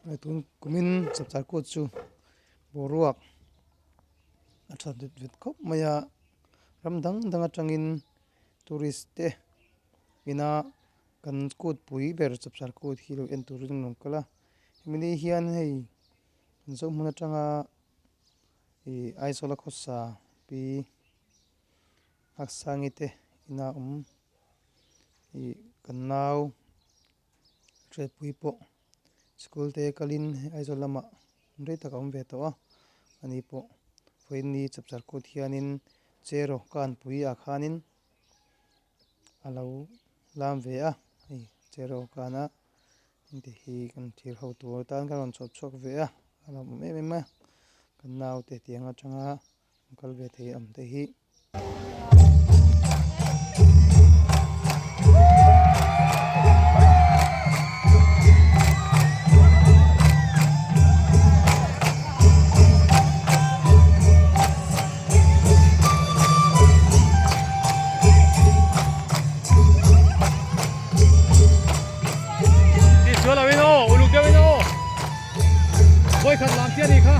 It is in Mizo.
Tun kumin chapchar kut chu boruak a tha vet vet khawp mai a, ram dang dang atangin tourist te ina kan kut pui ber chapchar kut hi lo en turin an rawn kal a, hemi ni hian hei kan Zohmun atanga ih Aizawl a khawsa pi Nghaksangi te ina awm ih kan nau Hriatpui pawh school te kalin Aizawl lamah rei tak a awm ve tawh a, ani pawh vawiin ni chapchar kut hianin Cheraw Kanpui ah khanin a lo lam ve a, hei Cheraw kana hengte hi kan thir ho tur atan kan rawn chhawp chhuak ve a, a lawmawm em em a, kan naute tiang atanga an kal ve thei ang te hi. Tihsual lo in aw, uluk deuh in aw. Vawikhat lam chiah a nih kha.